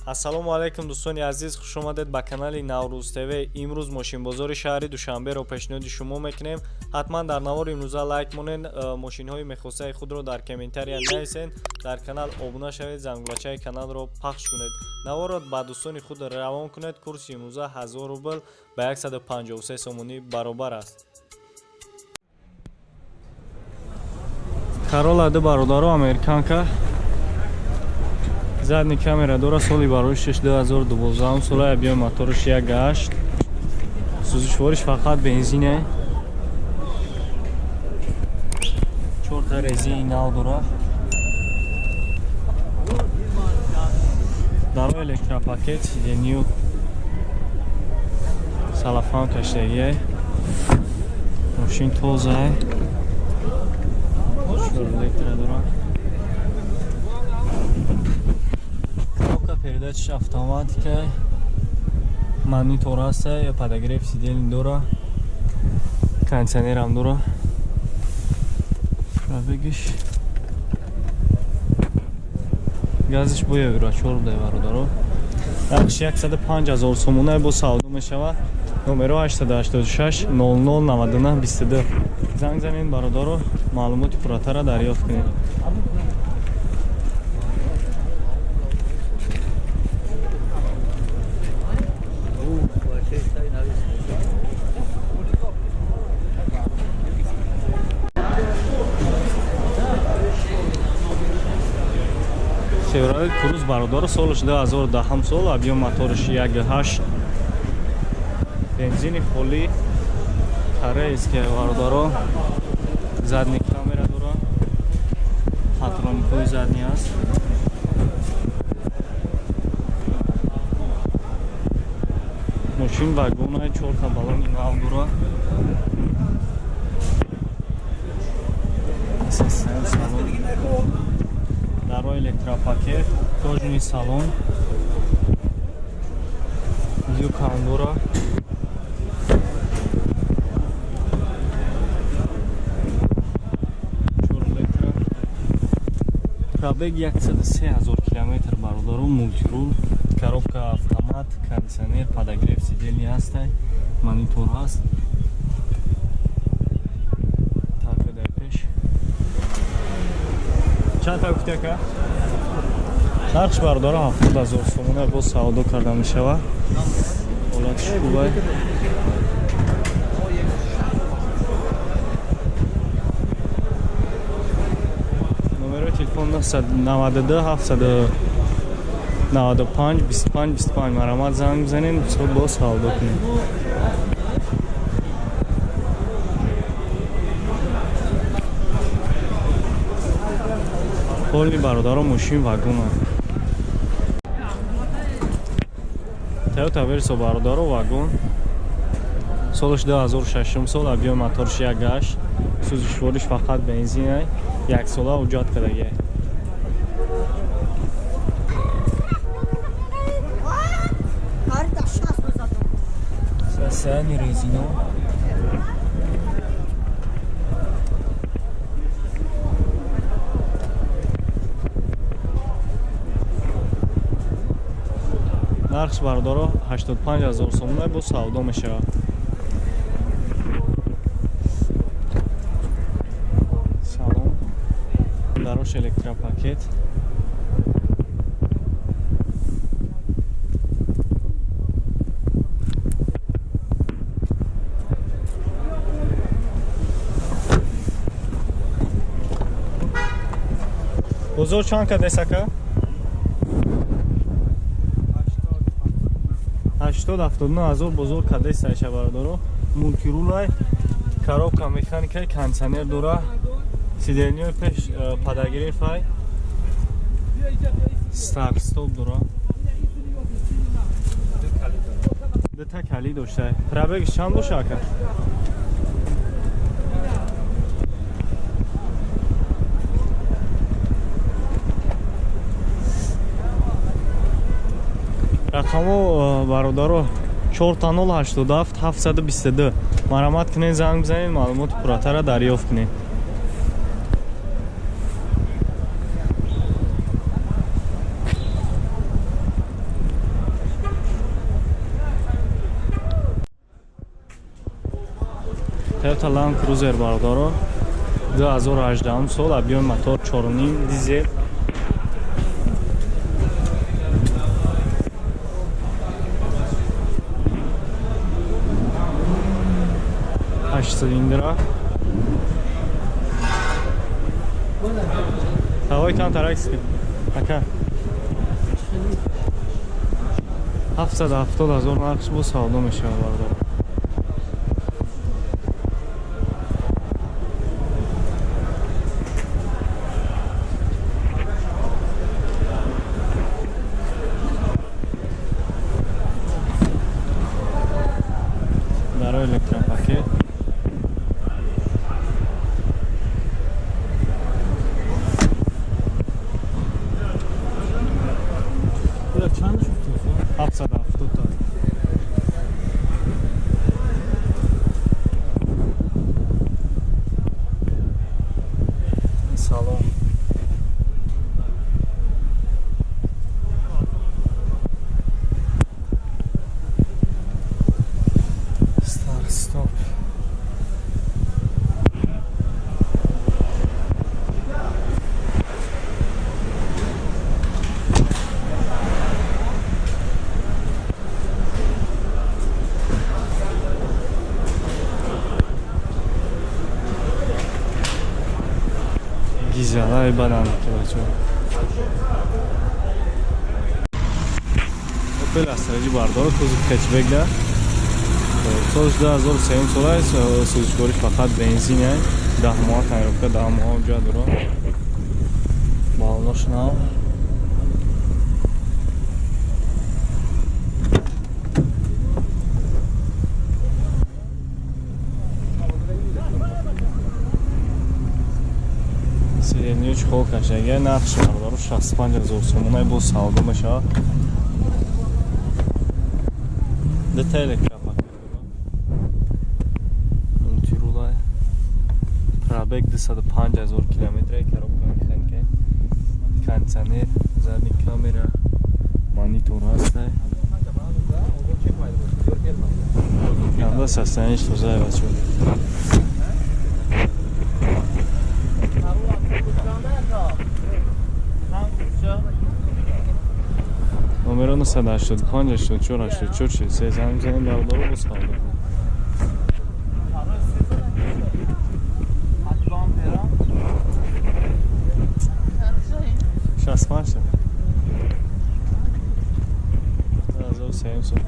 Ассалому алайкум дӯстони азиз, хуш омадед ба канали Наврӯз ТВ. Имрӯз мошинбозори шаҳри Душанберо пешниҳоди шумо мекунем. Ҳатман дар навори имрӯза лайк монед, мошинҳои мехостаи худро дар комментария нависед, дар канал обуна шавед, зангулачаи каналро пахш кунед, наворро ба дӯстони худ равон кунед. Курси имрӯза 1000 рубл ба 153 сомонӣ баробар аст. Карола ду бародаро американка задни камера дора, соли бароишаш 2012 сола, объем мотораш 1.8, сӯзишвориш фақат бензине, чорта резини нав дора, даро электропакет сидению салафан каштагие, мошин тозае, электро дора, передачаш автоматика, монитор ҳаста, я подогрев сидельни дора, кондиционерам дора. Пробегиш газиш бо евро 4 дай бародаро. Нархш 105 000 сомона бо савдо мешавад. Номеро 886 00 99 22. Занг занед бародаро, маълумоти пурратарро дарёфт кунед. Chevrolet Cruze бародаро, солаш 2010 сол, объем мотораш 1.8, бензини холӣ, корейский бародаро, задний камера дора, патроникҳои задний аст. Мошин вагонаи, чорта баллони нав дора. Даро электропакет, кожаный салон, люкам дора. Чор электро. Пробег 103 000 километр бародаро, мультирул, коробка автомат, кондиционер, подогрев сидельни ҳастай, монитор ҳаст. Торпедаи пеш. Чанд та гуфти ака? Нархш бародаро 70 000 сомона боз савдо карда мешавад. Ҳолатиш хубай. Номерои телефон 992 795 25 25. Марамат занг бизанед, боз савдо кунед. Полни бародаро мошин вагона. Toyota Verso бародаро вагон. Солаш 2006 сол, объем моторш 1.8, сӯзишвориш фақат бензин, як сола ҳуҷҷат кардагия. Состояние резино. Нархш бародаро 85 000 сомона бо савдо мешавад. Салон, дарош электропакет. Бозор чанд кадес ака? 80-79 000 бозор кадес айша бародаро. Мультирулай, коробка механикай, кондиционер дора, сидельниҳои пеш подогрев ай, старт стоп дора. Дута калид дошта. Пробегш чанд боша ака? Рақамо бародаро 4087 722. Марамат кунед, занг бизанед, маълумоти пурратарро дарёфт кунед. Toyota Land Cruiser бародаро, 2018 сол, объёми мотор 4,5, дизел. Ҳашт цилиндра. Ҳавои кам таракс ака. 770 ҳазор нархш бо савдо мешавад бародаро. Барои электропакет. 770 та. Салон. Старт стоп. Дизелай банан бачо. Opel Astra бардор кузов хэтчбек да. Соли 2003 сола сӯзишвориш фақат бензин ай. 10 моҳ тайёрка, 10 моҳ ҷа дуро. Балонош нав. Сиденье чхол кашага нархш бардору 65 ҳазор сомонай бо савдо мешавад. Дута электропакет мультирула, пробег 205 ҳазор километр, коробка механика, кондиционер, задний камера, монитор ҳаста. Анда состояние тозае бачо. Номеро 985 84 84 43 занг бизанед бародаро бо савдо. 65 та. 2003 сол.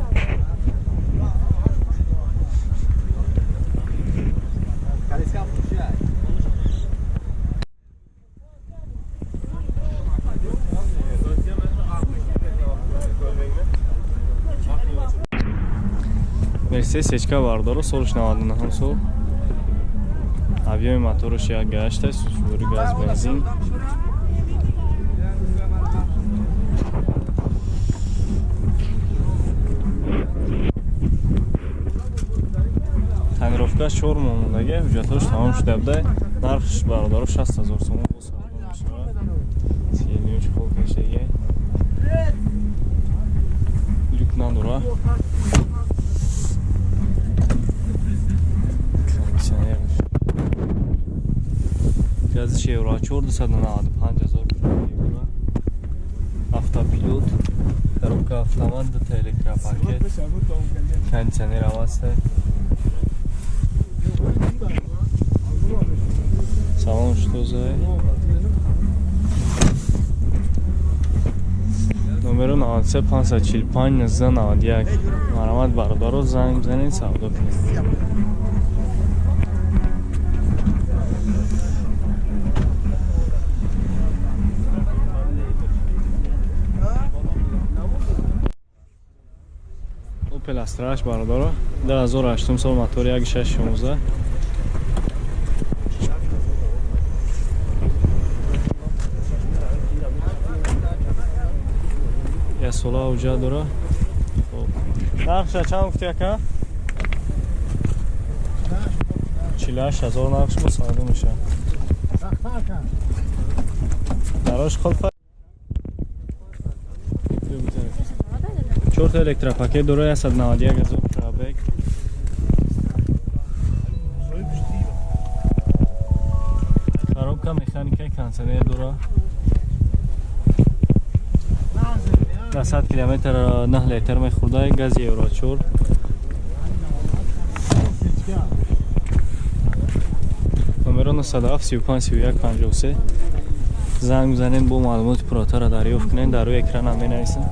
Мерседес Ечка бардоро, солиш 99 сол. Объёми мотораш 1,8, сӯзишворӣ газ бензин. Тонировкаш 4 моҳ мондага, ҳуҷҷатҳош тамом шуда буда. Нархш бародаро 60 ҳазор сомон бо савдо мешавад. Сиёниёч хол кашидаги. Люк надора. Кондиционер. Газиш евро 495 ҳазор евро. Автопилот, коробка автомат, дута электропакет, кондиционер ҳам ҳаста. Салон тозае. Номеро 93 545 1991. Марҳамат бародаро занг бизанед, савдо кунед. Opel Astra бародаро, 2008 сол, мотори 1.6 16. Як сола ҳуҷҷат дора. Хоб. Нархша чанд гуфти ака? 48 ҳазор нархш бо савдо мешавад. Дарош холфа. Чорта электропакет дора, 191 ҳазор пробег. Коробка механика, кондиционер дора. Дар 100 километр 9 литр мехӯрда, гази Евро 4. Номеро 97 35 31 53. Занг бизанед, бо маълумоти пурратарро дарёфт кунед, дар рӯи экран ҳам менависам.